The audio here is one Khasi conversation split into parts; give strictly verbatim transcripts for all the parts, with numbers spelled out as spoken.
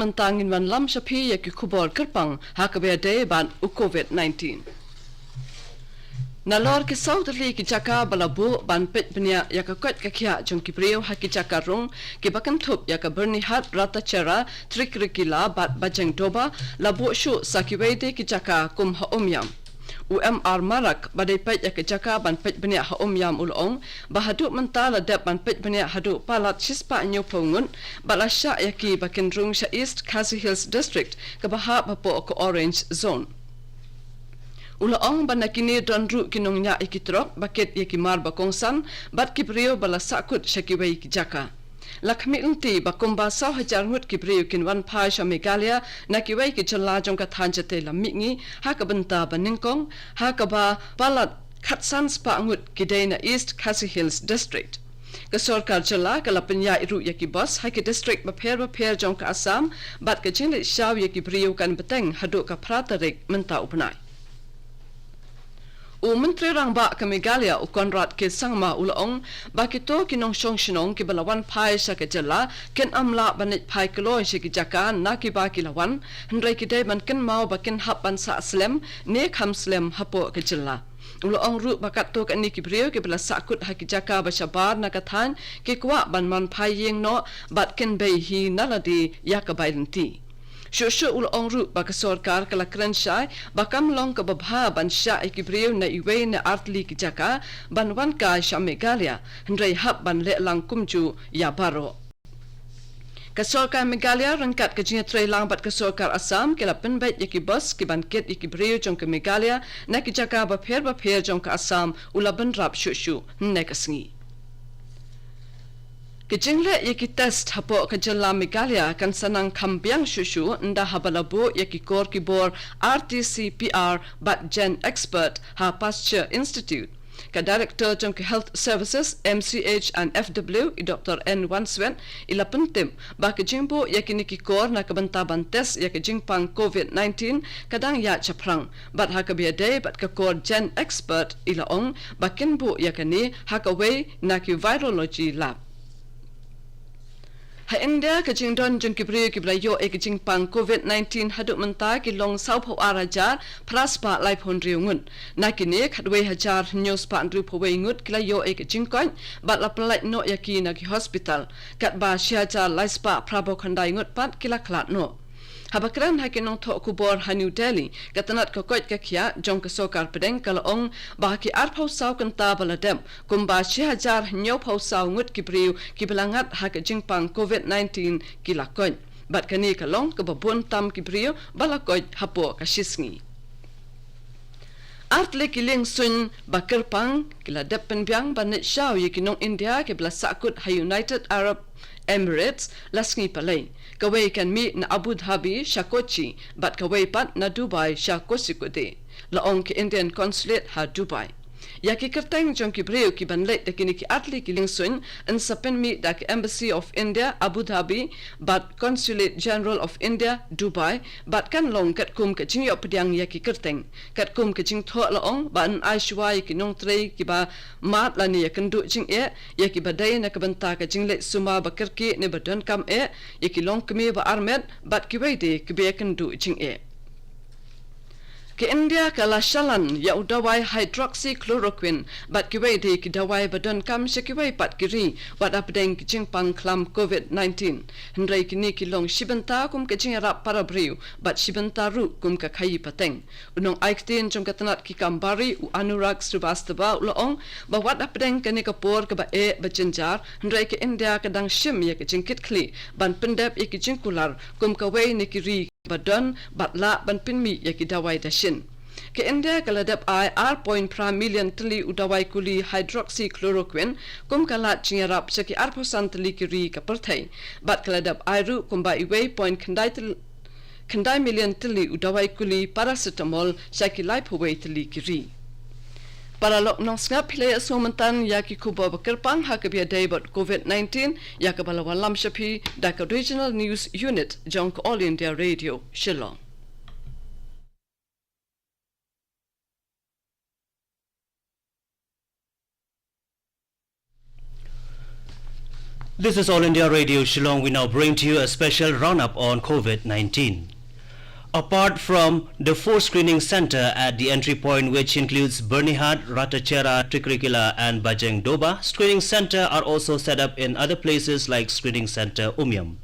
Mynta ngin wan lam sha phi ïa ki khubor kyrpang ha kaba ïadei bad u covid nineteen. Nalor ki saw tylli ki jaka ba la buh ban peit bniah ïa ka koit ka khiah jong ki briew ha ki jaka rung kiba kynthup ïa ka Byrnihat, Ratacherra, Trikarikilla bad Bajengdoba, la buh shuh sa kiwei de ki jaka kum ha Umiam. U M R Marak ba dei peit ïa ka jaka ban peit bniah ha Umiam u la ong ba haduh mynta la dep ban peit bniah haduh palat shispah hynñiewphew ngut, ba la shah ïa ki ba kin rung sha East Khasi Hills District kaba hap hapoh ka Orange Zone. U la ong ba na kine don ruh ki nongñiah ïa ki trok ba kit ïa ki mar ba kongsan bad ki briew ba la sahkut sha kiwei ki jaka. La khmih lynti ba kumba saw hajar ngut ki briew kin wan phai sha Meghalaya na kiwei ki jylla jong ka thaiñ shatei lam mihngi ha ka bynta ba nyngkong, ha kaba palat khatsan spah ngut ki dei na East Khasi Hills District. Ka sorkar jylla ka la pynïaid ruh ïa ki bus ha ki district bapher bapher jong ka Assam, bad ka jingleit shaw ïa ki briew kan bteng haduh ka phra tarik mynta u bnai. U Myntri Rangbah ka Meghalaya u Conrad K Sangma u la ong ba kito ki nongshong shnong kiba la wan phai sha ka jylla kin ym lah ban leit phai kloi sha ki jaka na kiba ki la wan, hynrei ki dei ban kynmaw ba kin hap ban sah slem ne kham slem hapoh ka jylla. U la ong ruh ba katto katne ki briew kiba la sahkut ha ki jaka ba shabar na ka thaiñ ki kwah ban wan phai ïing noh bad kin bei hi na lade ïa ka bai lynti. Shuh shuh u la ong ruh ba ka sorkar ka la kren shai ba kam long kaba bha ban shah ïa ki briew na iwei ne ar tylli ki jaka ban wan kai sha Meghalaya, hynrei hap ban leh lang kumjuh ïa baroh. Ka sorkar Meghalaya ryngkat ka jingïatreilang bad ka sorkar Assam ki la pynbeit ïa ki bus ki ban kit ïa ki briew jong ka Meghalaya na ki jaka bapher bapher jong ka Assam, u la bynrap shuh shuh hynne ka sngi. Ka jingleh ïa ki test hapoh ka jylla Meghalaya kan sa nang kham biang shuh shuh ynda haba la buh ïa ki kor ki bor R T C P R bad Gen Expert ha Pasteur Institute. Ka Director jong ka Health Services, M C H and F W, i Doctor N Wanswet, i la pyntip ba ka jingbuh ïa kine ki kor na ka bynta ban test ïa ka jingpang covid nineteen ka dang ïaid shaphrang, bad ha kaba ïadei bad ka kor Gen Expert, i la ong ba kin buh ïa kane ha kawei na ki virology lab. Ha India, ka jingdon jong ki briew kiba la ïoh ïa ka jingpang covid nineteen haduh mynta ki long sawphew ar hajar phra spah laiphew hynriew ngut. Na kine, khatwei hajar hynñiew spah hynriewphew wei ngut ki la ïoh ïa ka jingkoit bad la pyllait noh ïa ki na ki hospital, katba shi hajar lai spah phraphew khyndai ngut pat ki la khlad noh. Haba kren ha ki nongthoh khubor ha New Delhi, ka tnat ka koit ka khiah jong ka sorkar pdeng ka la ong ba ha ki arphew saw kynta ba la dep, kumba shi hajar hynñiewphew saw ngut ki briew kiba la ngat ha ka jingpang covid nineteen ki la koit. Bad kane ka long kaba bun tam ki briew ba la koit hapoh ka shi sngi. Ar tylli ki liengsuiñ ba kyrpang ki la dep pynbiang ban leit shaw ïa ki nong India kiba la sahkut ha United Arab Emirates la sngi Palei. Kawei kan mih na Abu Dhabi sha Kochi bad kawei pat na Dubai sha Kozhikode, la ong ka Indian Consulate ha Dubai. Ïa ki kyrteng jong ki briew kiban leit da kine ki ar tylli ki liengsuiñ yn sa pynmih da ka Embassy of India, Abu Dhabi, bad Consulate General of India, Dubai, bad kan long katkum ka jingïoh pdiang ïa ki kyrteng. Katkum ka jingthoh la ong ba yn ai shuwa ïa ki nongtrei kiba mad lane ïakynduh jingeh, ïa kiba dei na ka bynta ka jingleit sumar ba kyrkieh ne ba donkam eh, ïa ki longkmie ba armet, bad kiwei de kiba ïakynduh jingeh. Ka India ka la shalan ïa u dawai hydroxychloroquine bad kiwei de ki dawai ba donkam sha kiwei pat ki ri wat hapdeng ki jingpang khlam covid nineteen. Hynrei kine ki long shi bynta kum ka jingïarap para briew bad shi bynta ruh kum ka khaïi pateng. U nongai ktien jong ka tnat ki kam bari, u Anurag Srivastava, u la ong ba wat hapdeng kane ka por kaba eh ba jynjar, hynrei ka India ka dang shim ïa ka jingkitkhlieh ban pyndep ïa ki jingkular kum kawei na ki ri ba don bad lah ban pynmih ïa ki dawai dashin. Ka India ka la dep ai ar point phra million tylli u dawai kuli hydroxychloroquine kum ka lad jingïarap sha ki arphew san tylli ki ri ka pyrthei, bad ka la dep ai ruh kumba iwei point khyndai tyl-, khyndai million tylli u dawai kuli paracetamol sha ki laiphew wei tylli ki ri. Paralok nongsngap, phi la ïohsngew mynta ïa ki khubor ba kyrpang ha kaba ïadei bad covid nineteen, ïa kaba la wallam sha phi da ka Regional News Unit jong ka All India Radio Shillong. This is All India Radio Shillong. We now bring to you a special roundup on COVID nineteen. Apart from the four screening center at the entry point, which includes Byrnihat, Routachera, Tikrikilla and Bajengdoba, screening center are also set up in other places like screening center Umiam.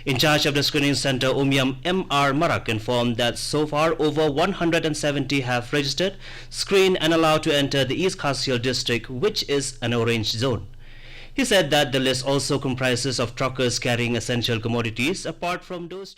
In charge of the screening center Umiam, M R Marak, informed that so far over one hundred and seventy have registered, screened and allowed to enter the East Khasi Hills district, which is an orange zone. He said that the list also comprises of truckers carrying essential commodities, apart from those